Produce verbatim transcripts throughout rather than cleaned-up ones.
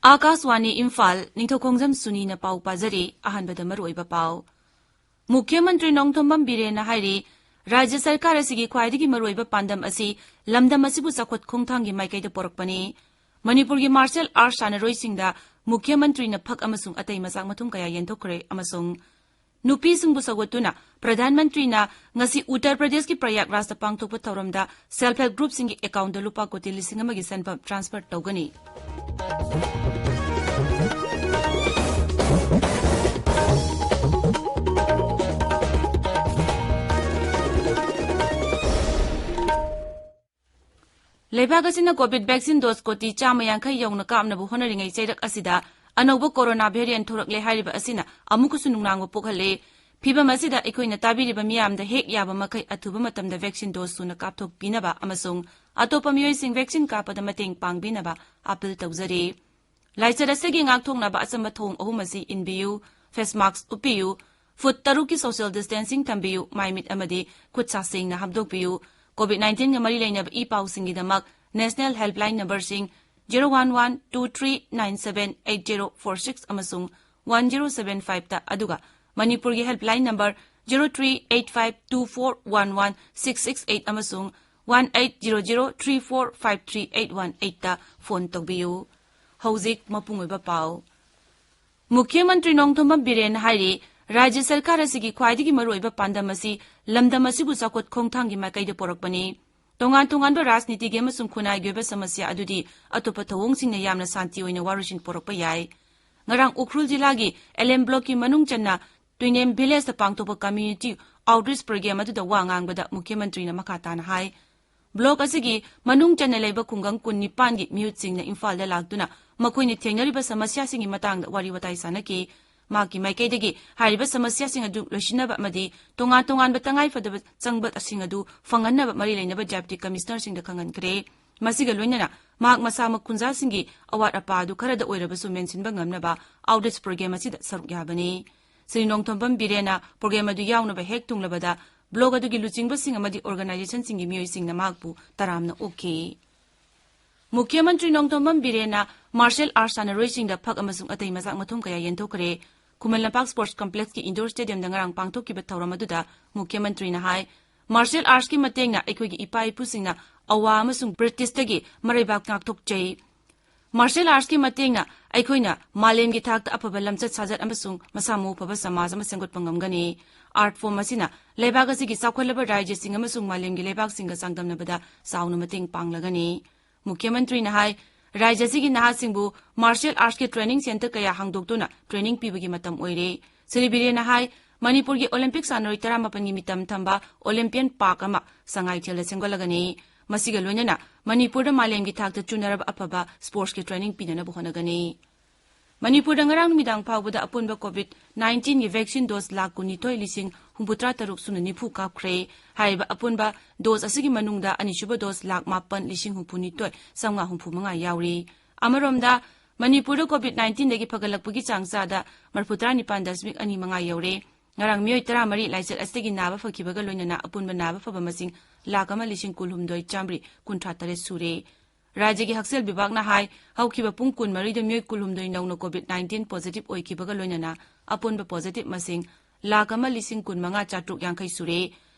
ꯑꯥꯀꯥꯁꯋꯥꯅꯤ ꯏꯝꯐꯥꯜ, ꯅꯤꯡꯊꯧꯈꯣꯡꯖꯝ ꯁꯨꯅꯤꯅ ꯄꯥꯎ ꯄꯥꯖꯔꯤ꯫ ꯑꯍꯥꯟꯕꯗ ꯃꯔꯨꯑꯣꯏꯕ ꯄꯥꯎ꯫ ꯃꯨꯈ꯭ꯌ ꯃꯟꯇ꯭ꯔꯤ ꯅꯣꯡꯊꯣꯝꯕꯝ ꯕꯤꯔꯦꯟꯅ ꯍꯥꯏꯔꯤ, ꯔꯥꯖ꯭ꯌ ꯁꯔꯀꯥꯔ ꯑꯁꯤꯒꯤ ꯈ꯭ꯋꯥꯏꯗꯒꯤ ꯃꯔꯨꯑꯣꯏꯕ ꯄꯥꯟꯗꯝ ꯑꯁꯤ ꯂꯝꯗꯝ ꯑꯁꯤꯕꯨ ꯆꯥꯎꯈꯠ ꯈꯣꯡꯊꯥꯡꯒꯤ ꯃꯥꯏꯀꯩꯗ ꯄꯣꯔꯛꯄꯅꯤ꯫ ꯃꯅꯤꯄꯨꯔꯒꯤ ꯃꯥꯔꯁꯦꯜ ꯑꯥꯔꯠ ꯁꯥꯟꯅꯔꯣꯏꯁꯤꯡꯗ ꯃꯨꯈ꯭ꯌ ꯃꯟꯇ꯭ꯔꯤꯅ ꯐꯛ ꯑꯃꯁꯨꯡ ꯑꯇꯩ ꯃꯆꯥꯛ ꯃꯊꯨꯝ ꯀꯌꯥ ꯌꯦꯟꯊꯣꯛꯈ꯭ꯔꯦ ꯑꯃꯁꯨꯡ ꯅꯨꯄꯤꯁꯤꯡꯕꯨ ꯁꯧꯒꯠꯇꯨꯅ ꯄ꯭ꯔꯙꯥꯟ ꯃꯟꯇ꯭ꯔꯤꯅ ꯉꯁꯤ ꯎꯠꯇꯔ ꯄ꯭ꯔꯗꯦꯁꯀꯤ ꯄ꯭ꯔꯌꯥꯒꯔꯥꯖꯇ ꯄꯥꯡꯊꯣꯛꯄ ꯊꯧꯔꯝꯗ ꯁꯦꯜꯐ ꯍꯦꯜꯞ ꯒ꯭ꯔꯨꯞꯁꯤꯡꯒꯤ ꯑꯦꯀꯥꯎꯟꯗ ꯂꯨꯄꯥ ꯀꯣꯇꯤ ꯂꯤꯁꯤꯡ ꯑꯃꯒꯤ ꯁꯦꯟꯐꯝ ꯇ꯭ꯔꯥꯟꯁꯐꯔ ꯇꯧꯒꯅꯤ꯫ ꯂꯩꯕꯥꯛ ꯑꯁꯤꯅ ꯀꯣꯚꯤꯗ ꯚꯦꯛꯁꯤꯟ ꯗꯣꯁ ꯀꯣꯇꯤ ꯆꯥꯝꯃ ꯌꯥꯡꯈꯩ ꯌꯧꯅ ꯀꯥꯞꯅꯕ ꯍꯣꯠꯅꯔꯤꯉꯩ ꯆꯩꯔꯛ ꯑꯁꯤꯗ ꯑꯅꯧꯕ ꯀꯣꯔꯣꯅꯥ ꯚꯦꯔꯤꯌꯦꯟ ꯊꯣꯔꯛꯂꯦ ꯍꯥꯏꯔꯤꯕ ꯑꯁꯤꯅ ꯑꯃꯨꯛꯀꯁꯨ ꯅꯨꯡꯅꯥꯡꯕ ꯄꯣꯛꯍꯜꯂꯦ꯫ ꯐꯤꯚꯝ ꯑꯁꯤꯗ ꯑꯩꯈꯣꯏꯅ ꯇꯥꯕꯤꯔꯤꯕ ꯃꯤꯌꯥꯝꯗ ꯍꯦꯛ ꯌꯥꯕ ꯃꯈꯩ ꯑꯊꯨꯕ ꯃꯇꯝꯗ ꯚꯦꯛꯁꯤꯟ ꯗꯣꯁ ꯁꯨꯅ ꯀꯥꯞꯊꯣꯛꯄꯤꯅꯕ ꯑꯃꯁꯨꯡ ꯑꯇꯣꯞꯄ ꯃꯤꯑꯣꯏꯁꯤꯡ ꯚꯦꯛꯁꯤꯟ ꯀꯥꯞꯄꯗ ꯃꯇꯦꯡ ꯄꯥꯡꯕꯤꯅꯕ ꯑꯥꯄꯤꯜ ꯇꯧꯖꯔꯤ꯫ ꯂꯥꯏꯆꯠ ꯑꯁꯤꯒꯤ ꯉꯥꯛꯊꯣꯛꯅꯕ ꯑꯆꯝꯕ ꯊꯧꯑꯣꯡ ꯑꯍꯨꯝ ꯑꯁꯤ ꯏꯟꯕꯤꯌꯨ: ꯐꯦꯁ ꯃꯥꯁꯛ ꯎꯞꯄꯤꯌꯨ, ꯐꯨꯠ ꯇꯔꯨꯛꯀꯤ ꯁꯣꯁꯤꯌꯦꯜ ꯗꯤꯁꯇꯦꯟꯁꯤꯡ ꯊꯝꯕꯤꯌꯨ, ꯃꯥꯏ ꯃꯤꯠ ꯑꯃꯗꯤ ꯈꯨꯠ ꯁꯥ ꯁꯦꯡꯅ ꯍꯥꯝꯗꯣꯛꯄꯤꯌꯨ꯫ ꯀꯣꯚꯤꯗ ꯅꯥꯏꯟꯇꯤꯟꯒ ꯃꯔꯤ ꯂꯩꯅꯕ ꯏ ꯄꯥꯎꯁꯤꯡꯒꯤꯗꯃꯛ ꯅꯦꯁꯅꯦꯜ ꯍꯦꯜꯞꯂꯥꯏꯟ ꯅꯝꯕꯔꯁꯤꯡ zero one one two three nine seven eight zero four six ꯑꯃꯁꯨꯡ ꯋꯥꯟ ꯖꯦꯔꯣ ꯁꯚꯦꯟ ꯐꯥꯏꯚꯇ, ꯑꯗꯨꯒ ꯃꯅꯤꯄꯨꯔꯒꯤ helpline number zero three eight five two four one one six six eight ꯑꯃꯁꯨꯡ one eight zero zero three four five three eight one ꯑꯩꯠꯇ phone ꯇꯧꯕꯤꯌꯨ꯫ ꯍꯧꯖꯤꯛ ꯃꯄꯨꯡ ꯑꯣꯏꯕ ꯄꯥꯎ꯫ ꯃꯨꯈ꯭ꯌ ꯃꯟꯇ꯭ꯔꯤ ꯅꯣꯡꯊꯣꯝꯕꯝ ꯕꯤꯔꯦꯟꯅ ꯍꯥꯏꯔꯤ, ꯔꯥꯖ꯭ꯌ ꯁꯔꯀꯥꯔ ꯑꯁꯤꯒꯤ ꯈ꯭ꯋꯥꯏꯗꯒꯤ ꯃꯔꯨꯑꯣꯏꯕ ꯄꯥꯟꯗꯝ ꯑꯁꯤ ꯂꯝꯗꯝ ꯑꯁꯤꯕꯨ ꯆꯥꯎꯈꯠ ꯈꯣꯡꯊꯥꯡꯒꯤ ꯃꯥꯏꯀꯩꯗ ꯄꯣꯔꯛꯄꯅꯤ꯫ ꯇꯣꯉꯥꯟ ꯇꯣꯉꯥꯟꯕ ꯔꯥꯖꯅꯤꯇꯤꯒꯤ ꯑꯃꯁꯨꯡ ꯈꯨꯟꯅꯥꯏꯒꯤ ꯑꯣꯏꯕ ꯁꯃꯁ꯭ꯌꯥ ꯑꯗꯨꯗꯤ ꯑꯇꯣꯞꯄ ꯊꯧꯑꯣꯡꯁꯤꯡꯅ ꯌꯥꯝꯅ ꯁꯥꯟꯇꯤ ꯑꯣꯏꯅ ꯋꯥꯔꯣꯏꯁꯤꯟ ꯄꯣꯔꯛꯄ ꯌꯥꯏ꯫ ꯉꯔꯥꯡ ꯎꯈ꯭ꯔꯨꯜ ꯖꯤꯂꯥꯒꯤ ꯑꯦꯜ ꯑꯦꯝ ꯕ꯭ꯂꯣꯛꯀꯤ ꯃꯅꯨꯡ ꯆꯟꯅ ꯇꯨꯏꯅꯦꯝ ꯚꯤꯂꯦꯖꯇ ꯄꯥꯡꯊꯣꯛꯄ ꯀꯝꯃ꯭ꯌꯨꯅꯤꯇꯤ ꯑꯥꯎꯠꯔꯤꯆ ꯄ꯭ꯔꯣꯒ꯭ꯔꯥꯝ ꯑꯗꯨꯗ ꯋꯥ ꯉꯥꯡꯕꯗ ꯃꯨꯈ꯭ꯌ ꯃꯟꯇ꯭ꯔꯤꯅ ꯃꯈꯥ ꯇꯥꯅ ꯍꯥꯏ, ꯕ꯭ꯂꯣꯛ ꯑꯁꯤꯒꯤ ꯃꯅꯨꯡ ꯆꯟꯅ ꯂꯩꯕ ꯈꯨꯡꯒꯪ ꯀꯨꯟꯅꯤꯄꯥꯟꯒꯤ ꯃꯤꯍꯨꯠꯁꯤꯡꯅ ꯏꯝꯐꯥꯜꯗ ꯂꯥꯛꯇꯨꯅ ꯃꯈꯣꯏꯅ ꯊꯦꯡꯅꯔꯤꯕ ꯁꯃꯁ꯭ꯌꯥꯁꯤꯡꯒꯤ ꯃꯇꯥꯡꯗ ꯋꯥꯔꯤ ꯋꯥꯇꯥꯏ ꯁꯥꯟꯅꯈꯤ꯫ ꯃꯍꯥꯛꯀꯤ ꯃꯥꯏꯀꯩꯗꯒꯤ ꯍꯥꯏꯔꯤꯕ ꯁꯃꯁ꯭ꯌꯥꯁꯤꯡ ꯑꯗꯨ ꯂꯣꯏꯁꯤꯟꯅꯕ ꯑꯃꯗꯤ ꯇꯣꯉꯥꯟ ꯇꯣꯉꯥꯟꯕ ꯇꯉꯥꯏꯐꯗꯕ ꯆꯪꯕꯁꯤꯡ ꯑꯗꯨ ꯐꯪꯍꯟꯅꯕ ꯃꯔꯤ ꯂꯩꯅꯕ ꯗꯦꯄ꯭ꯌꯨꯇꯤ ꯀꯃꯤꯁꯅꯔꯁꯤꯡꯗ ꯈꯪꯍꯟꯈ꯭ꯔꯦ꯫ ꯃꯁꯤꯒ ꯂꯣꯏꯅꯅ ꯃꯍꯥꯛ ꯃꯁꯥꯃꯛ ꯈꯨꯟꯖꯥꯁꯤꯡꯒꯤ ꯑꯋꯥꯠ ꯑꯄꯥ ꯑꯗꯨ ꯈꯔꯗ ꯑꯣꯏꯔꯕꯁꯨ ꯃꯦꯟꯁꯤꯟꯕ ꯉꯝꯅꯕ ꯑꯥꯎꯠꯔꯤꯆ ꯄ꯭ꯔꯣꯒ꯭ꯔꯥꯝ ꯑꯁꯤꯗ ꯁꯔꯨꯛ ꯌꯥꯕꯅꯤ꯫ ꯁ꯭ꯔꯤ ꯅꯣꯡꯊꯣꯝꯕꯝ ꯕꯤꯔꯦꯟꯅ ꯄ꯭ꯔꯣꯒ꯭ꯔꯥꯝ ꯑꯗꯨ ꯌꯥꯎꯅꯕ ꯍꯦꯛ ꯊꯨꯡꯂꯕꯗ ꯕ꯭ꯂꯣꯛ ꯑꯗꯨꯒꯤ ꯂꯨꯆꯤꯡꯕꯁꯤꯡ ꯑꯃꯗꯤ ꯑꯣꯔꯒꯅꯥꯏꯖꯦꯁꯟꯁꯤꯡꯒꯤ ꯃꯤꯑꯣꯏꯁꯤꯡꯅ ꯃꯍꯥꯛꯄꯨ ꯇꯔꯥꯝꯅ ꯑꯣꯛꯈꯤ꯫ ꯃꯨꯈ꯭ꯌ ꯃꯟꯇ꯭ꯔꯤ ꯅꯣꯡꯊꯣꯝꯕꯝ ꯕꯤꯔꯦꯟꯅ ꯃꯥꯔꯁꯦꯜ ꯑꯥꯔꯠꯁ ꯁꯥꯟꯅꯔꯣꯏꯁꯤꯡꯗ ꯐꯛ ꯑꯃꯁꯨꯡ ꯑꯇꯩ ꯃꯆꯥꯛ ꯃꯊꯨꯝ ꯀꯌꯥ ꯌꯦꯟꯊꯣꯛꯈ꯭ꯔꯦ꯫ ꯈꯨꯃꯟ ꯂꯝꯄꯥꯛ ꯁ꯭ꯄꯣꯔꯠꯁ ꯀꯝꯄ꯭ꯂꯦꯛꯁꯀꯤ ꯏꯟꯗꯣꯔ ꯁ꯭ꯇꯦꯗꯤꯌꯝꯗ ꯉꯔꯥꯡ ꯄꯥꯡꯊꯣꯛꯈꯤꯕ ꯊꯧꯔꯝ ꯑꯗꯨꯗ ꯃꯨꯈ꯭ꯌ ꯃꯟꯇ꯭ꯔꯤꯅ ꯍꯥꯏ, ꯃꯥꯔꯁꯦꯜ ꯑꯥꯔꯠꯁꯀꯤ ꯃꯇꯦꯡꯅ ꯑꯩꯈꯣꯏꯒꯤ ꯏꯄꯥ ꯏꯄꯨꯁꯤꯡꯅ ꯑꯋꯥ ꯑꯃꯁꯨꯡ ꯕ꯭ꯔꯤꯇꯤꯁꯇꯒꯤ ꯃꯔꯩꯕꯥꯛ ꯉꯥꯛꯊꯣꯛꯆꯩ꯫ ꯃꯥꯔꯁꯦꯜ ꯑꯥꯔꯠꯁꯀꯤ ꯃꯇꯦꯡꯅ ꯑꯩꯈꯣꯏꯅ ꯃꯥꯂꯦꯝꯒꯤ ꯊꯥꯛꯇ ꯑꯐꯕ ꯂꯝꯆꯠ ꯁꯥꯖꯠ ꯑꯃꯁꯨꯡ ꯃꯁꯥ ꯃꯎ ꯐꯕ ꯁꯃꯥꯖ ꯑꯃ ꯁꯦꯝꯒꯠꯄ ꯉꯝꯒꯅꯤ꯫ ꯑꯥꯔꯠ ꯐꯣꯔꯝ ꯑꯁꯤꯅ ꯂꯩꯕꯥꯛ ꯑꯁꯤꯒꯤ ꯆꯥꯎꯈꯠꯂꯕ ꯔꯥꯖ꯭ꯌꯁꯤꯡ ꯑꯃꯁꯨꯡ ꯃꯥꯂꯦꯝꯒꯤ ꯂꯩꯕꯥꯛꯁꯤꯡꯒ ꯆꯥꯡꯗꯝꯅꯕꯗ ꯆꯥꯎꯅ ꯃꯇꯦꯡ ꯄꯥꯡꯂꯒꯅꯤ꯫ ꯃꯨꯈ꯭ꯌ ꯃꯟꯇ꯭ꯔꯤꯅ ꯍꯥꯏ, ꯔꯥꯖ꯭ꯌ ꯑꯁꯤꯒꯤ ꯅꯍꯥꯁꯤꯡꯕꯨ ꯃꯥꯔꯁꯦꯜ ꯑꯥꯔꯠꯁꯀꯤ ꯇ꯭ꯔꯦꯅꯤꯡ ꯁꯦꯟꯇꯔ ꯀꯌꯥ ꯍꯥꯡꯗꯣꯛꯇꯨꯅ ꯇ꯭ꯔꯦꯅꯤꯡ ꯄꯤꯕꯒꯤ ꯃꯇꯝ ꯑꯣꯏꯔꯦ꯫ ꯁ꯭ꯔꯤ ꯕꯤꯔꯦꯟꯅ ꯍꯥꯏ, ꯃꯅꯤꯄꯨꯔꯒꯤ ꯑꯣꯂꯤꯝꯄꯤꯛ ꯁꯥꯟꯅꯔꯣꯏ ꯇꯔꯥꯃꯥꯄꯟꯒꯤ ꯃꯤꯇꯝ ꯊꯝꯕ ꯑꯣꯂꯤꯝꯄꯤꯌꯟ ꯄꯥꯔꯛ ꯑꯃ ꯁꯉꯥꯏꯊꯦꯜꯗ ꯁꯦꯝꯒꯠꯂꯒꯅꯤ꯫ ꯃꯁꯤꯒ ꯂꯣꯏꯅꯅ ꯃꯅꯤꯄꯨꯔꯗ ꯃꯥꯂꯦꯝꯒꯤ ꯊꯥꯛꯇ ꯆꯨꯅꯔꯕ ꯑꯐꯕ ꯁ꯭ꯄꯣꯔꯠꯁꯀꯤ ꯇ꯭ꯔꯦꯅꯤꯡ ꯄꯤꯅꯅꯕ ꯍꯣꯠꯅꯒꯅꯤ꯫ ꯃꯅꯤꯄꯨꯔꯗ ꯉꯔꯥꯡ ꯅꯨꯃꯤꯗꯥꯡ ꯐꯥꯎꯕꯗ ꯑꯄꯨꯟꯕ ꯀꯣꯚꯤꯗ ꯅꯥꯏꯟꯇꯤꯟꯒꯤ ꯚꯦꯛꯁꯤꯟ ꯗꯣꯁ ꯂꯥꯈ ꯀꯨꯟꯅꯤꯊꯣꯏ ꯂꯤꯁꯤꯡ ꯍꯨꯝꯐꯨꯇꯔꯥ ꯇꯔꯨꯛ ꯁꯨꯞꯅ ꯅꯤꯐꯨ ꯀꯥꯞꯈ꯭ꯔꯦ꯫ ꯍꯥꯏꯔꯤꯕ ꯑꯄꯨꯟꯕ ꯗꯣꯁ ꯑꯁꯤꯒꯤ ꯃꯅꯨꯡꯗ ꯑꯅꯤꯁꯨꯕ ꯗꯣꯁ ꯂꯥꯈ ꯃꯥꯄꯟ ꯂꯤꯁꯤꯡ ꯍꯨꯝꯐꯨꯅꯤꯊꯣꯏ ꯆꯥꯝꯃꯉꯥ ꯍꯨꯝꯐꯨ ꯃꯉꯥ ꯌꯥꯎꯔꯤ꯫ ꯑꯃꯔꯣꯝꯗ, ꯃꯅꯤꯄꯨꯔꯗ ꯀꯣꯚꯤꯗ ꯅꯥꯏꯟꯇꯤꯟꯗꯒꯤ ꯐꯒꯠꯂꯛꯄꯒꯤ ꯆꯥꯡ ꯆꯥꯗ ꯃꯔꯤꯐꯨꯇꯔꯥ ꯅꯤꯄꯥꯟ ꯗꯁꯃꯤꯛ ꯑꯅꯤ ꯃꯉꯥ ꯌꯧꯔꯦ꯫ ꯉꯔꯥꯡ ꯃꯤꯑꯣꯏ ꯇꯔꯥꯃꯔꯤ ꯂꯥꯏꯆꯠ ꯑꯁꯤꯗꯒꯤ ꯅꯥꯕ ꯐꯈꯤꯕꯒ ꯂꯣꯏꯅꯅ ꯑꯄꯨꯟꯕ ꯅꯥꯕ ꯐꯕ ꯃꯁꯤꯡ ꯂꯥꯈ ꯑꯃ ꯂꯤꯁꯤꯡ ꯀꯨꯟꯍꯨꯝꯗꯣꯏ ꯆꯥꯝꯃꯔꯤ ꯀꯨꯟꯊ꯭ꯔꯥ ꯇꯔꯦꯠ ꯁꯨꯔꯦ꯫ ꯔꯥꯖ꯭ꯌꯒꯤ ꯍꯛꯁꯦꯜ ꯕꯤꯚꯥꯒꯅ ꯍꯥꯏ, ꯍꯧꯈꯤꯕ ꯄꯨꯡ ꯀꯨꯟꯃꯔꯤꯗ ꯃꯤꯑꯣꯏ ꯀꯨꯟꯍꯨꯝꯗꯣꯏ ꯅꯧꯅ ꯀꯣꯚꯤꯗ ꯅꯥꯏꯟꯇꯤꯟ ꯄꯣꯖꯤꯇꯤꯚ ꯑꯣꯏꯈꯤꯕꯒ ꯂꯣꯏꯅꯅ ꯑꯄꯨꯟꯕ ꯄꯣꯖꯤꯇꯤꯚ ꯃꯁꯤꯡ ꯂꯥꯈ ꯑꯃ ꯂꯤꯁꯤꯡ ꯀꯨꯟꯃꯉꯥ ꯆꯥꯇ꯭ꯔꯨꯛ ꯌꯥꯡꯈꯩ ꯁꯨꯔꯦ꯫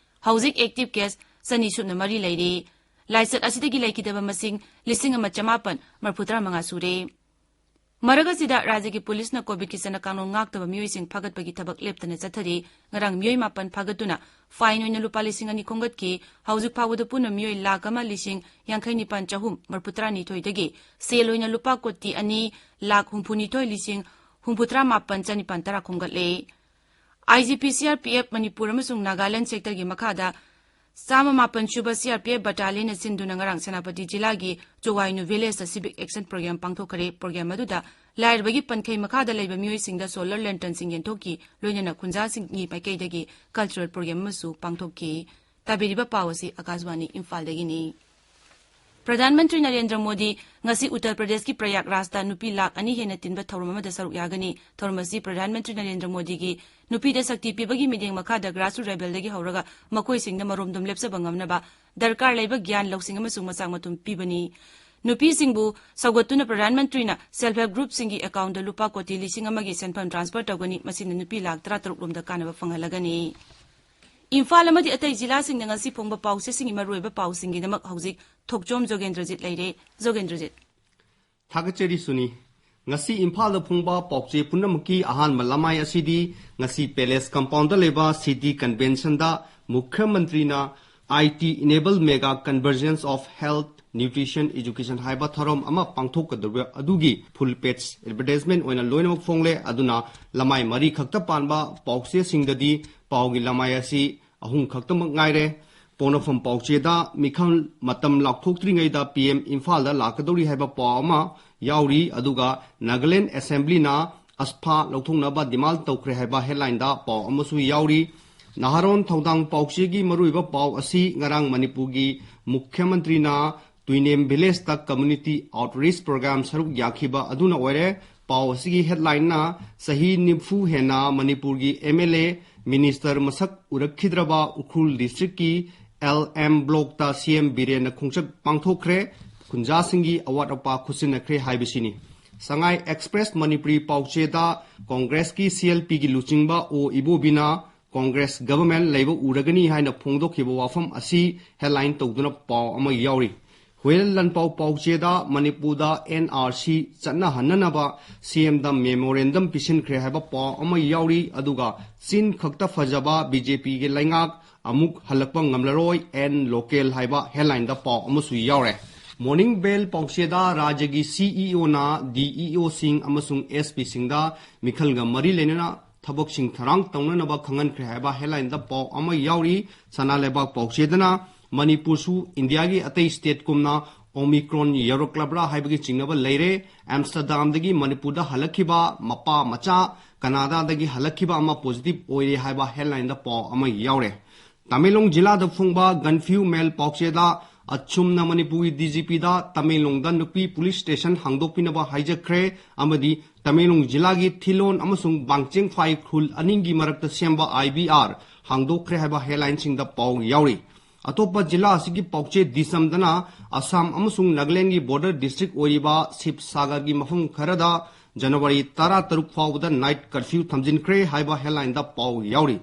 ꯍꯧꯖꯤꯛ ꯑꯦꯛꯇꯤꯚ ꯀꯦꯁ ꯆꯅꯤ ꯁꯨꯞꯅ ꯃꯔꯤ ꯂꯩꯔꯦ꯫ ꯂꯥꯏꯆꯠ ꯑꯁꯤꯗꯒꯤ ꯂꯩꯈꯤꯗꯕ ꯃꯁꯤꯡ ꯂꯤꯁꯤꯡ ꯑꯃ ꯆꯃꯥꯄꯟ ꯃꯔꯤꯐꯨꯇꯔꯥ ꯃꯉꯥ ꯁꯨꯔꯦ꯫ ꯃꯔꯛ ꯑꯁꯤꯗ, ꯔꯥꯖ꯭ꯌꯒꯤ ꯄꯨꯂꯤꯁꯅ ꯀꯣꯚꯤꯗꯀꯤ ꯆꯠꯅ ꯀꯥꯡꯂꯣꯟ ꯉꯥꯛꯇꯕ ꯃꯤꯑꯣꯏꯁꯤꯡ ꯐꯥꯒꯠꯄꯒꯤ ꯊꯕꯛ ꯂꯦꯞꯇꯅ ꯆꯠꯊꯔꯤ꯫ ꯉꯔꯥꯡ ꯃꯤꯑꯣꯏ ꯃꯥꯄꯟ ꯐꯥꯒꯠꯇꯨꯅ ꯐꯥꯏꯟ ꯑꯣꯏꯅ ꯂꯨꯄꯥ ꯂꯤꯁꯤꯡ ꯑꯅꯤ ꯈꯣꯝꯒꯠꯈꯤ꯫ ꯍꯧꯖꯤꯛ ꯐꯥꯎꯕꯗ ꯄꯨꯟꯅ ꯃꯤꯑꯣꯏ ꯂꯥꯈ ꯑꯃ ꯂꯤꯁꯤꯡ ꯌꯥꯡꯈꯩ ꯅꯤꯄꯥꯟ ꯆꯍꯨꯝ ꯃꯔꯤꯐꯨꯇꯔꯥ ꯅꯤꯊꯣꯏꯗꯒꯤ ꯁꯦꯜ ꯑꯣꯏꯅ ꯂꯨꯄꯥ ꯀꯣꯇꯤ ꯑꯅꯤ ꯂꯥꯈ ꯍꯨꯝꯐꯨꯅꯤꯊꯣꯏ ꯂꯤꯁꯤꯡ ꯍꯨꯝꯐꯨꯇꯔꯥ ꯃꯥꯄꯟ ꯆꯅꯤꯄꯥꯟ ꯇꯔꯥ ꯈꯣꯝꯒꯠꯂꯦ꯫ ꯑꯥꯏ G P C R P F Manipur ꯑꯃꯁꯨꯡ ꯅꯥꯒꯥꯂꯦꯟꯗ ꯁꯦꯛꯇꯔꯒꯤ ꯃꯈꯥꯗ ꯆꯥꯝꯃ ꯃꯥꯄꯟ ꯁꯨꯕ ꯁꯤ ꯑꯥꯔ ꯄꯤ ꯑꯦꯐ ꯕꯠꯇꯥꯂꯤꯌꯟꯅ ꯁꯤꯟꯗꯨꯅ ꯉꯔꯥꯡ ꯁꯦꯅꯥꯄꯇꯤ ꯖꯤꯂꯥꯒꯤ ꯆꯣꯋꯥꯏꯅꯨ ꯚꯤꯂꯦꯖꯇ ꯁꯤꯚꯤꯛ ꯑꯦꯛꯁꯟ ꯄ꯭ꯔꯣꯒ꯭ꯔꯥꯝ ꯄꯥꯡꯊꯣꯛꯈ꯭ꯔꯦ꯫ ꯄ꯭ꯔꯣꯒ꯭ꯔꯥꯝ ꯑꯗꯨꯗ ꯂꯥꯏꯔꯕꯒꯤ ꯄꯟꯈꯩ ꯃꯈꯥꯗ ꯂꯩꯕ ꯃꯤꯑꯣꯏꯁꯤꯡꯗ ꯁꯣꯂꯔ ꯂꯦꯟꯇꯔꯟꯁꯤꯡ ꯌꯦꯟꯊꯣꯛꯈꯤ꯫ ꯂꯣꯏꯅꯅ ꯈꯨꯟꯖꯥꯁꯤꯡꯒꯤ ꯃꯥꯏꯀꯩꯗꯒꯤ ꯀꯜꯆꯔꯦꯜ ꯄ꯭ꯔꯣꯒ꯭ꯔꯥꯝ ꯑꯃꯁꯨ ꯄꯥꯡꯊꯣꯛꯈꯤ꯫ ꯇꯥꯕꯤꯔꯤꯕ ꯄꯥꯎ ꯑꯁꯤ ꯑꯀꯥꯁꯕꯥꯅꯤ ꯏꯝꯐꯥꯜꯗꯒꯤꯅꯤ꯫ ꯄ꯭ꯔꯙꯥꯟ ꯃꯟꯇ꯭ꯔꯤ ꯅꯔꯦꯟꯗ꯭ꯔ ꯃꯣꯗꯤ ꯉꯁꯤ ꯎꯠꯇꯔ ꯄ꯭ꯔꯗꯦꯁꯀꯤ ꯄ꯭ꯔꯌꯥꯒꯔꯥꯖꯇ ꯅꯨꯄꯤ ꯂꯥꯈ ꯑꯅꯤ ꯍꯦꯟꯅ ꯇꯤꯟꯕ ꯊꯧꯔꯝ ꯑꯃꯗ ꯁꯔꯨꯛ ꯌꯥꯒꯅꯤ꯫ ꯊꯧꯔꯝ ꯑꯁꯤ ꯄ꯭ꯔꯙꯥꯟ ꯃꯟꯇ꯭ꯔꯤ ꯅꯔꯦꯟꯗ꯭ꯔ ꯃꯣꯗꯤꯒꯤ ꯅꯨꯄꯤꯗ ꯁꯛꯇꯤ ꯄꯤꯕꯒꯤ ꯃꯤꯠꯌꯦꯡ ꯃꯈꯥꯗ ꯒ꯭ꯔꯥꯁꯔꯨꯠ ꯂꯦꯚꯦꯜꯗꯒꯤ ꯍꯧꯔꯒ ꯃꯈꯣꯏꯁꯤꯡꯗ ꯃꯔꯣꯝꯗꯣꯝ ꯂꯦꯞꯆꯕ ꯉꯝꯅꯕ ꯗꯔꯀꯥꯔ ꯂꯩꯕ ꯒ꯭ꯌꯥꯟ ꯂꯧꯁꯤꯡ ꯑꯃꯁꯨꯡ ꯃꯆꯥꯛ ꯃꯊꯨꯝ ꯄꯤꯕꯅꯤ꯫ ꯅꯨꯄꯤꯁꯤꯡꯕꯨ ꯁꯧꯒꯠꯇꯨꯅ ꯄ꯭ꯔꯙꯥꯟ ꯃꯟꯇ꯭ꯔꯤꯅ ꯁꯦꯜꯐ ꯍꯦꯜꯞ ꯒ꯭ꯔꯨꯞꯁꯤꯡꯒꯤ ꯑꯦꯀꯥꯎꯟꯗ ꯂꯨꯄꯥ ꯀꯣꯇꯤ ꯂꯤꯁꯤꯡ ꯑꯃꯒꯤ ꯁꯦꯟꯐꯝ ꯇ꯭ꯔꯥꯟꯁꯐꯔ ꯇꯧꯒꯅꯤ꯫ ꯃꯁꯤꯅ ꯅꯨꯄꯤ ꯂꯥꯈ ꯇꯔꯥꯇꯔꯨꯛ ꯂꯣꯝꯗ ꯀꯥꯟꯅꯕ ꯐꯪꯍꯜꯂꯒꯅꯤ꯫ ꯏꯝꯐꯥꯜ ꯑꯃꯗꯤ ꯑꯇꯩ ꯖꯤꯂꯥꯁꯤꯡꯗ ꯉꯁꯤ ꯐꯣꯡꯕ ꯄꯥꯎꯆꯦꯁꯤꯡꯒꯤ ꯃꯔꯨꯑꯣꯏꯕ ꯄꯥꯎꯁꯤꯡꯒꯤꯗꯃꯛ ꯍꯧꯖꯤꯛ ꯊꯣꯛꯆꯣꯝ ꯖꯣꯒꯦꯟꯗ꯭ꯔꯖꯤꯠ ꯂꯩꯔꯦ꯫ ꯖꯣꯒꯦꯟꯗ꯭ꯔꯖꯤꯠ꯫ ꯊꯥꯒꯠꯆꯔꯤ ꯁꯨꯅꯤ꯫ ꯉꯁꯤ ꯏꯝꯐꯥꯜꯗ ꯐꯣꯡꯕ ꯄꯥꯎꯆꯦ ꯄꯨꯝꯅꯃꯛꯀꯤ ꯑꯍꯥꯟꯕ ꯂꯃꯥꯏ ꯑꯁꯤꯗꯤ ꯉꯁꯤ ꯄꯦꯂꯦꯁ ꯀꯝꯄꯥꯎꯟꯗ ꯂꯩꯕ ꯁꯤꯇꯤ ꯀꯟꯚꯦꯟꯁꯟꯗ ꯃꯨꯈ꯭ꯌ ꯃꯟꯇ꯭ꯔꯤꯅ I T Enable Mega Convergence of Health, Nutrition, Education ꯍꯥꯏꯕ ꯊꯧꯔꯝ ꯑꯃ ꯄꯥꯡꯊꯣꯛꯀꯗꯧꯔꯤꯕ ꯑꯗꯨꯒꯤ ꯐꯨꯜ ꯄꯦꯖ ꯑꯦꯗꯚꯔꯇꯥꯏꯖꯃꯦꯟ ꯑꯣꯏꯅ ꯂꯣꯏꯅꯃꯛ ꯐꯣꯡꯂꯦ꯫ ꯑꯗꯨꯅ ꯂꯃꯥꯏ ꯃꯔꯤ ꯈꯛꯇ ꯄꯥꯟꯕ ꯄꯥꯎꯆꯦꯁꯤꯡꯗꯗꯤ ꯄꯥꯎꯒꯤ ꯂꯃꯥꯏ ꯑꯁꯤ ꯑꯍꯨꯝ ꯈꯛꯇꯃꯛ ꯉꯥꯏꯔꯦ꯫ ꯄꯣꯛꯅꯐꯝ ꯄꯥꯎꯆꯦꯗ ꯃꯤꯈꯜ ꯃꯇꯝ ꯂꯥꯎꯊꯣꯛꯇ꯭ꯔꯤꯉꯩꯗ P M ꯏꯝꯐꯥꯜꯗ ꯂꯥꯛꯀꯗꯧꯔꯤ ꯍꯥꯏꯕ ꯄꯥꯎ ꯑꯃ ꯌꯥꯎꯔꯤ꯫ ꯑꯗꯨꯒ ꯅꯥꯒꯥꯂꯦꯟ ꯑꯦꯁꯦꯝꯕ꯭ꯂꯤꯅ ꯑꯁꯐꯥ ꯂꯧꯊꯣꯛꯅꯕ ꯗꯤꯃꯥꯟ ꯇꯧꯈ꯭ꯔꯦ ꯍꯥꯏꯕ ꯍꯦꯗꯂꯥꯏꯟꯗ ꯄꯥꯎ ꯑꯃꯁꯨ ꯌꯥꯎꯔꯤ꯫ ꯅꯍꯥꯔꯣꯟ ꯊꯧꯗꯥꯡ ꯄꯥꯎꯆꯦꯒꯤ ꯃꯔꯨꯑꯣꯏꯕ ꯄꯥꯎ ꯑꯁꯤ ꯉꯔꯥꯡ ꯃꯅꯤꯄꯨꯔꯒꯤ ꯃꯨꯈ꯭ꯌ ꯃꯟꯇ꯭ꯔꯤꯅ ꯇꯨꯏꯅꯦꯝ ꯚꯤꯂꯦꯖꯇ ꯀꯝꯃ꯭ꯌꯨꯅꯤꯇꯤ ꯑꯥꯎꯠꯔꯤꯆ ꯄ꯭ꯔꯣꯒ꯭ꯔꯥꯝ ꯁꯔꯨꯛ ꯌꯥꯈꯤꯕ ꯑꯗꯨꯅ ꯑꯣꯏꯔꯦ꯫ ꯄꯥꯎ ꯑꯁꯤꯒꯤ ꯍꯦꯗꯂꯥꯏꯟꯅ ꯆꯍꯤ ꯅꯤꯐꯨ ꯍꯦꯟꯅ ꯃꯅꯤꯄꯨꯔꯒꯤ M L A, ꯃꯤꯅꯤꯁꯇꯔ ꯃꯁꯛ ꯎꯔꯛꯈꯤꯗ꯭ꯔꯕ ꯎꯈ꯭ꯔꯨꯜ ꯗꯤꯁꯇ꯭ꯔꯤꯛꯀꯤ L M ꯕ꯭ꯂꯣꯛꯇ C M ꯕꯤꯔꯦꯟꯅ ꯈꯣꯡꯆꯠ ꯄꯥꯡꯊꯣꯛꯈ꯭ꯔꯦ꯫ ꯈꯨꯟꯖꯥꯁꯤꯡꯒꯤ ꯑꯋꯥꯠ ꯑꯄꯥ ꯈꯨꯠꯁꯤꯟꯅꯈ꯭ꯔꯦ ꯍꯥꯏꯕꯁꯤꯅꯤ꯫ ꯁꯉꯥꯏ ꯑꯦꯛꯁꯄ꯭ꯔꯦꯁ ꯃꯅꯤꯄꯨꯔꯤ ꯄꯥꯎꯆꯦꯗ ꯀꯣꯡꯒ꯭ꯔꯦꯁꯀꯤ C L Pꯒꯤ ꯂꯨꯆꯤꯡꯕ ꯑꯣ ꯏꯕꯣꯕꯤꯅ ꯀꯣꯡꯒ꯭ꯔꯦꯁ ꯒꯚꯔꯟꯃꯦꯟꯠ ꯂꯩꯕ ꯎꯔꯒꯅꯤ ꯍꯥꯏꯅ ꯐꯣꯡꯗꯣꯛꯈꯤꯕ ꯋꯥꯐꯝ ꯑꯁꯤ ꯍꯦꯗꯂꯥꯏꯟ ꯇꯧꯗꯨꯅ ꯄꯥꯎ ꯑꯃ ꯌꯥꯎꯔꯤ꯫ ꯍꯨꯌꯦꯟ ꯂꯥꯟꯄꯥꯎ ꯄꯥꯎꯆꯦꯗ ꯃꯅꯤꯄꯨꯔꯗ N R C ꯆꯠꯅꯍꯟꯅꯅꯕ C M ꯗ ꯃꯦꯃꯣꯔꯦꯟꯗꯝ ꯄꯤꯁꯤꯟꯈ꯭ꯔꯦ ꯍꯥꯏꯕ ꯄꯥꯎ ꯑꯃ ꯌꯥꯎꯔꯤ꯫ ꯑꯗꯨꯒ ꯆꯤꯟ ꯈꯛꯇ ꯐꯖꯕ B J P ꯒꯤ ꯂꯩꯉꯥꯛ ꯑꯃꯨꯛ ꯍꯜꯂꯛꯄ ꯉꯝꯂꯔꯣꯏ, End Local ꯍꯥꯏꯕ ꯍꯦꯗꯂꯥꯏꯟꯗ ꯄꯥꯎ ꯑꯃꯁꯨ ꯌꯥꯎꯔꯦ꯫ ꯃꯣꯔꯅꯤꯡ ꯕꯦꯜ ꯄꯥꯎꯆꯦꯗ ꯔꯥꯖ꯭ꯌꯒꯤ C E O ꯅ D E O ꯁꯤꯡ ꯑꯃꯁꯨꯡ S P ꯁꯤꯡꯗ ꯃꯤꯈꯜꯒ ꯃꯔꯤ ꯂꯩꯅꯅ ꯊꯕꯛꯁꯤꯡ ꯊꯧꯔꯥꯡ ꯇꯧꯅꯅꯕ ꯈꯪꯍꯟꯈ꯭ꯔꯦ ꯍꯥꯏꯕ ꯍꯦꯗꯂꯥꯏꯟꯗ ꯄꯥꯎ ꯑꯃ ꯌꯥꯎꯔꯤ꯫ ꯁꯅꯥ ꯂꯩꯕꯥꯛ ꯄꯥꯎꯆꯦꯗꯅ ꯃꯅꯤꯄꯨꯔꯁꯨ ꯏꯟꯗꯤꯌꯥꯒꯤ ꯑꯇꯩ ꯁ꯭ꯇꯦꯠꯀꯨꯝꯅ ꯑꯣꯃꯤꯀ꯭ꯔꯣꯟ ꯌꯧꯔꯛꯂꯕ꯭ꯔꯥ ꯍꯥꯏꯕꯒꯤ ꯆꯤꯡꯅꯕ ꯂꯩꯔꯦ꯫ ꯑꯦꯝꯁꯇꯔꯗꯥꯝꯗꯒꯤ ꯃꯅꯤꯄꯨꯔꯗ ꯍꯜꯂꯛꯈꯤꯕ ꯃꯄꯥ ꯃꯆꯥ ꯀꯅꯥꯗꯥꯗꯒꯤ ꯍꯜꯂꯛꯈꯤꯕ ꯑꯃ ꯄꯣꯖꯤꯇꯤꯚ ꯑꯣꯏꯔꯦ ꯍꯥꯏꯕ ꯍꯦꯗꯂꯥꯏꯟꯗ ꯄꯥꯎ ꯑꯃ ꯌꯥꯎꯔꯦ꯫ ꯇꯃꯦꯡꯂꯣꯡ ꯖꯤꯂꯥꯗ ꯐꯣꯡꯕ ꯒꯟꯐ꯭ꯌꯨ ꯃꯦꯜ ꯄꯥꯎꯆꯦꯗ ꯑꯆꯨꯝꯅ ꯃꯅꯤꯄꯨꯔꯒꯤ ꯗꯤ ꯖꯤ ꯄꯤꯗ ꯇꯃꯦꯡꯂꯣꯡꯗ ꯅꯨꯄꯤ ꯄꯨꯂꯤꯁ ꯁ꯭ꯇꯦꯁꯟ ꯍꯥꯡꯗꯣꯛꯄꯤꯅꯕ ꯍꯥꯏꯖꯈ꯭ꯔꯦ ꯑꯃꯗꯤ ꯇꯃꯦꯡꯂꯣꯡ ꯖꯤꯂꯥꯒꯤ ꯊꯤꯂꯣꯟ ꯑꯃꯁꯨꯡ ꯕꯥꯡꯆꯦꯡꯐꯥꯏ ꯈꯨꯜ ꯑꯅꯤꯒꯤ ꯃꯔꯛꯇ ꯁꯦꯝꯕ ꯑꯥꯏ ꯕꯤ ꯑꯥꯔ ꯍꯥꯡꯗꯣꯛꯈ꯭ꯔꯦ ꯍꯥꯏꯕ ꯍꯦꯗꯂꯥꯏꯟꯁꯤꯡꯗ ꯄꯥꯎ ꯌꯥꯎꯔꯤ꯫ ꯑꯇꯣꯞꯄ ꯖꯤꯂꯥ ꯑꯁꯤꯒꯤ ꯄꯥꯎꯆꯦ ꯗꯤꯁꯝꯗꯅ ꯑꯁꯥꯝ ꯑꯃꯁꯨꯡ ꯅꯥꯒꯥꯂꯦꯟꯒꯤ ꯕꯣꯔꯗꯔ ꯗꯤꯁꯇ꯭ꯔꯤꯛ ꯑꯣꯏꯔꯤꯕ ꯁꯤꯕꯁꯥꯒꯔꯒꯤ ꯃꯐꯝ ꯈꯔꯗ ꯖꯅꯋꯥꯔꯤ ꯇꯔꯥꯇꯔꯨꯛ ꯐꯥꯎꯕꯗ ꯅꯥꯏꯠ ꯀꯔꯐ꯭ꯌꯨ ꯊꯝꯖꯤꯟꯈ꯭ꯔꯦ ꯍꯥꯏꯕ ꯍꯦꯗꯂꯥꯏꯟꯗ ꯄꯥꯎ ꯌꯥꯎꯔꯤ꯫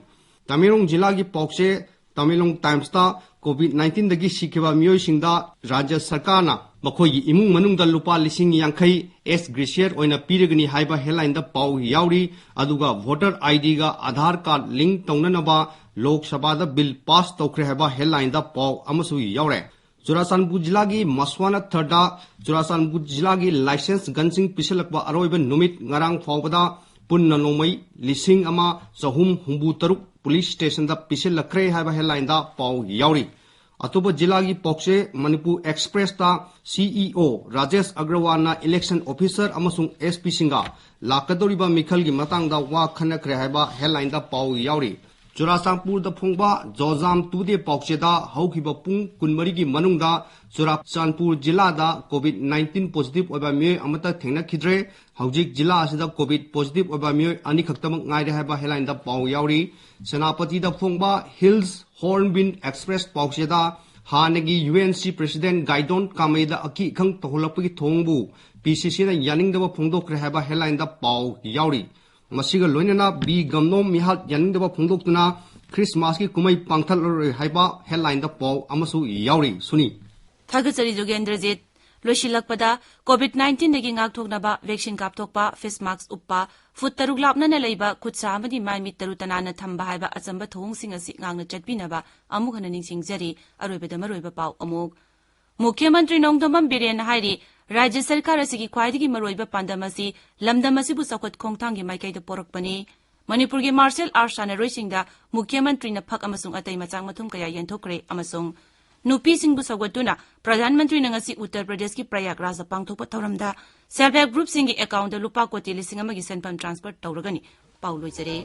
ꯇꯃꯦꯡꯂꯣꯡ ꯖꯤꯂꯥꯒꯤ ꯄꯥꯎꯆꯦ ꯇꯃꯦꯡꯂꯣꯡ ꯇꯥꯏꯝꯁꯇ ꯀꯣꯚꯤꯗ ꯅꯥꯏꯟꯇꯤꯟꯗꯒꯤ ꯁꯤꯈꯤꯕ ꯃꯤꯑꯣꯏꯁꯤꯡꯗ ꯔꯥꯖ꯭ꯌ ꯁꯔꯀꯥꯔꯅ ꯃꯈꯣꯏꯒꯤ ꯏꯃꯨꯡ ꯃꯅꯨꯡꯗ ꯂꯨꯄꯥ ꯂꯤꯁꯤꯡ ꯌꯥꯡꯈꯩ ꯑꯦꯁ ꯒ꯭ꯔꯦꯁꯤꯌꯔ ꯑꯣꯏꯅ ꯄꯤꯔꯒꯅꯤ ꯍꯥꯏꯕ ꯍꯦꯗꯂꯥꯏꯟꯗ ꯄꯥꯎ ꯌꯥꯎꯔꯤ꯫ ꯑꯗꯨꯒ ꯚꯣꯇꯔ ꯑꯥꯏ ꯗꯤꯒ ꯑꯙꯥꯔ ꯀꯥꯔꯗ ꯂꯤꯡ ꯇꯧꯅꯅꯕ ꯂꯣꯛ ꯁꯚꯥꯗ ꯕꯤꯜ ꯄꯥꯁ ꯇꯧꯈ꯭ꯔꯦ ꯍꯥꯏꯕ ꯍꯦꯗꯂꯥꯏꯟꯗ ꯄꯥꯎ ꯑꯃꯁꯨ ꯌꯥꯎꯔꯦ꯫ ꯆꯨꯔꯥꯆꯥꯟꯄꯨꯔ ꯖꯤꯂꯥꯒꯤ ꯃꯁꯋꯥꯅꯥ ꯊꯔꯗ ꯆꯨꯔꯥꯆꯥꯟꯄꯨꯔ ꯖꯤꯂꯥꯒꯤ ꯂꯥꯏꯁꯦꯟꯁ ꯒꯟꯁꯤꯡ ꯄꯤꯁꯤꯜꯂꯛꯄ ꯑꯔꯣꯏꯕ ꯅꯨꯃꯤꯠ ꯉꯔꯥꯡ ꯐꯥꯎꯕꯗ ꯄꯨꯟꯅ ꯅꯣꯡꯃꯩ ꯂꯤꯁꯤꯡ ꯑꯃ ꯆꯍꯨꯝ ꯍꯨꯝꯐꯨ ꯇꯔꯨꯛ ꯄꯨꯂꯤꯁ ꯁ꯭ꯇꯦꯁꯟꯗ ꯄꯤꯁꯤꯜꯂꯛꯈ꯭ꯔꯦ ꯍꯥꯏꯕ ꯍꯦꯗꯂꯥꯏꯟꯗ ꯄꯥꯎ ꯌꯥꯎꯔꯤ꯫ ꯑꯇꯣꯞꯄ ꯖꯤꯂꯥꯒꯤ ꯄꯥꯎꯆꯦ ꯃꯅꯤꯄꯨꯔ ꯑꯦꯛꯁꯄ꯭ꯔꯦꯁꯇ ꯁꯤ ꯏ ꯑꯣ ꯔꯥꯖꯦꯁ ꯑꯒ꯭ꯔꯋꯥꯜꯅ ꯏꯂꯦꯛꯁꯟ ꯑꯣꯐꯤꯁꯔ ꯑꯃꯁꯨꯡ ꯑꯦꯁ ꯄꯤꯁꯤꯡꯒ ꯂꯥꯛꯀꯗꯧꯔꯤꯕ ꯃꯤꯈꯜꯒꯤ ꯃꯇꯥꯡꯗ ꯋꯥ ꯈꯟꯅꯈ꯭ꯔꯦ ꯍꯥꯏꯕ ꯍꯦꯗꯂꯥꯏꯟꯗ ꯄꯥꯎ ꯌꯥꯎꯔꯤ꯫ ꯆꯨꯔꯥꯆꯥꯟꯄꯨꯔꯗ ꯐꯣꯡꯕ ꯖꯣꯖꯥꯝ ꯇꯨꯗꯦ ꯄꯥꯎꯆꯦꯗ ꯍꯧꯈꯤꯕ ꯄꯨꯡ ꯀꯨꯟꯃꯔꯤꯒꯤ ꯃꯅꯨꯡꯗ ꯆꯨꯔꯥꯆꯥꯟꯄꯨꯔ ꯖꯤꯂꯥꯗ ꯀꯣꯚꯤꯗ ꯅꯥꯏꯟꯇꯤꯟ ꯄꯣꯖꯤꯇꯤꯚ ꯑꯣꯏꯕ ꯃꯤꯑꯣꯏ ꯑꯃꯠꯇ ꯊꯦꯡꯅꯈꯤꯗ꯭ꯔꯦ꯫ ꯍꯧꯖꯤꯛ ꯖꯤꯂꯥ ꯑꯁꯤꯗ ꯀꯣꯚꯤꯗ ꯄꯣꯖꯤꯇꯤꯚ ꯑꯣꯏꯕ ꯃꯤꯑꯣꯏ ꯑꯅꯤꯈꯛꯇꯃꯛ ꯉꯥꯏꯔꯦ ꯍꯥꯏꯕ ꯍꯦꯗꯂꯥꯏꯟꯗ ꯄꯥꯎ ꯌꯥꯎꯔꯤ꯫ ꯁꯦꯅꯥꯄꯇꯤꯗ ꯐꯣꯡꯕ ꯍꯤꯜꯁ ꯍꯣꯔꯟꯕꯤꯜ ꯑꯦꯛꯁꯄ꯭ꯔꯦꯁ ꯄꯥꯎꯆꯦꯗ ꯍꯥꯟꯅꯒꯤ ꯌꯨ ꯑꯦꯟ ꯁꯤ ꯄ꯭ꯔꯦꯁꯤꯗꯦꯟꯠ ꯒꯥꯏꯗꯣꯟ ꯀꯥꯃꯩꯗ ꯑꯀꯤ ꯑꯈꯪ ꯇꯧꯍꯜꯂꯛꯄꯒꯤ ꯊꯧꯑꯣꯡꯕꯨ ꯄꯤ ꯁꯤ ꯁꯤꯅ ꯌꯥꯅꯤꯡꯗꯕ ꯐꯣꯡꯗꯣꯛꯈ꯭ꯔꯦ ꯍꯥꯏꯕ ꯍꯦꯗꯂꯥꯏꯟꯗ ꯄꯥꯎ ꯌꯥꯎꯔꯤ꯫ ꯃꯁꯤꯒ ꯂꯣꯏꯅꯅ ꯕꯤ ꯒꯝꯂꯣꯝ ꯃꯤꯍꯥꯠ ꯌꯥꯅꯤꯡꯗꯕ ꯐꯣꯡꯗꯣꯛꯇꯨꯅ ꯈ꯭ꯔꯤꯁꯃꯥꯁꯀꯤ ꯀꯨꯝꯍꯩ ꯄꯥꯡꯊꯠꯂꯔꯣꯏ ꯍꯥꯏꯕ ꯍꯦꯗꯂꯥꯏꯟꯗ ꯄꯥꯎ ꯑꯃꯁꯨ ꯌꯥꯎꯔꯤ꯫ ꯁꯨꯅꯤ꯫ ꯊꯥꯒꯠꯆꯔꯤ ꯖꯣꯒꯦꯟꯗ꯭ꯔꯖꯤꯠ꯫ ꯂꯣꯏꯁꯤꯜꯂꯛꯄꯗ, ꯀꯣꯚꯤꯗ ꯅꯥꯏꯟꯇꯤꯟꯗꯒꯤ ꯉꯥꯛꯊꯣꯛꯅꯕ ꯚꯦꯛꯁꯤꯟ ꯀꯥꯞꯊꯣꯛꯄ, ꯐꯦꯁ ꯃꯥꯛꯁ ꯎꯞꯄ, ꯐꯨꯠ ꯇꯔꯨꯛ ꯂꯥꯞꯅꯅ ꯂꯩꯕ, ꯈꯨꯠ ꯁꯥ ꯑꯃꯗꯤ ꯃꯥꯏ ꯃꯤꯠ ꯇꯔꯨ ꯇꯅꯥꯟꯅ ꯊꯝꯕ ꯍꯥꯏꯕ ꯑꯆꯝꯕ ꯊꯧꯑꯣꯡꯁꯤꯡ ꯑꯁꯤ ꯉꯥꯛꯅ ꯆꯠꯄꯤꯅꯕ ꯑꯃꯨꯛ ꯍꯟꯅ ꯅꯤꯡꯁꯤꯡꯖꯔꯤ꯫ ꯑꯔꯣꯏꯕꯗ ꯃꯔꯨꯑꯣꯏꯕ ꯄꯥꯎ ꯑꯃꯨꯛ꯫ ꯃꯨꯈ꯭ꯌ ꯃꯟꯇ꯭ꯔꯤ ꯅꯣꯡꯊꯣꯝꯕꯝ ꯕꯤꯔꯦꯟꯅ ꯍꯥꯏꯔꯤ, ꯔꯥꯖ꯭ꯌ ꯁꯔꯀꯥꯔ ꯑꯁꯤꯒꯤ ꯈ꯭ꯋꯥꯏꯗꯒꯤ ꯃꯔꯨꯑꯣꯏꯕ ꯄꯥꯟꯗꯝ ꯑꯁꯤ ꯂꯝꯗꯝ ꯑꯁꯤꯕꯨ ꯆꯥꯎꯈꯠ ꯈꯣꯡꯊꯥꯡꯒꯤ ꯃꯥꯏꯀꯩꯗ ꯄꯣꯔꯛꯄꯅꯤ꯫ ꯃꯅꯤꯄꯨꯔꯒꯤ ꯃꯥꯔꯁꯦꯜ ꯑꯥꯔꯠ ꯁꯥꯟꯅꯔꯣꯏꯁꯤꯡꯗ ꯃꯨꯈ꯭ꯌ ꯃꯟꯇ꯭ꯔꯤꯅ ꯐꯛ ꯑꯃꯁꯨꯡ ꯑꯇꯩ ꯃꯆꯥꯛ ꯃꯊꯨꯝ ꯀꯌꯥ ꯌꯦꯟꯊꯣꯛꯈ꯭ꯔꯦ ꯑꯃꯁꯨꯡ ꯅꯨꯄꯤꯁꯤꯡꯕꯨ ꯁꯧꯒꯠꯇꯨꯅ ꯄ꯭ꯔꯙꯥꯟ ꯃꯟꯇ꯭ꯔꯤꯅ ꯉꯁꯤ ꯎꯠꯇꯔ ꯄ꯭ꯔꯗꯦꯁꯀꯤ ꯄ꯭ꯔꯌꯥꯒꯔꯥꯖꯇ ꯄꯥꯡꯊꯣꯛꯄ ꯊꯧꯔꯝꯗ ꯁꯦꯜꯐ ꯍꯦꯜꯞ ꯒ꯭ꯔꯨꯞꯁꯤꯡꯒꯤ ꯑꯦꯀꯥꯎꯟꯗ ꯂꯨꯄꯥ ꯀꯣꯇꯤ ꯂꯤꯁꯤꯡ ꯑꯃꯒꯤ ꯁꯦꯟꯐꯝ ꯇ꯭ꯔꯥꯟꯁꯐꯔ ꯇꯧꯔꯒꯅꯤ꯫ ꯄꯥꯎ ꯂꯣꯏꯖꯔꯦ꯫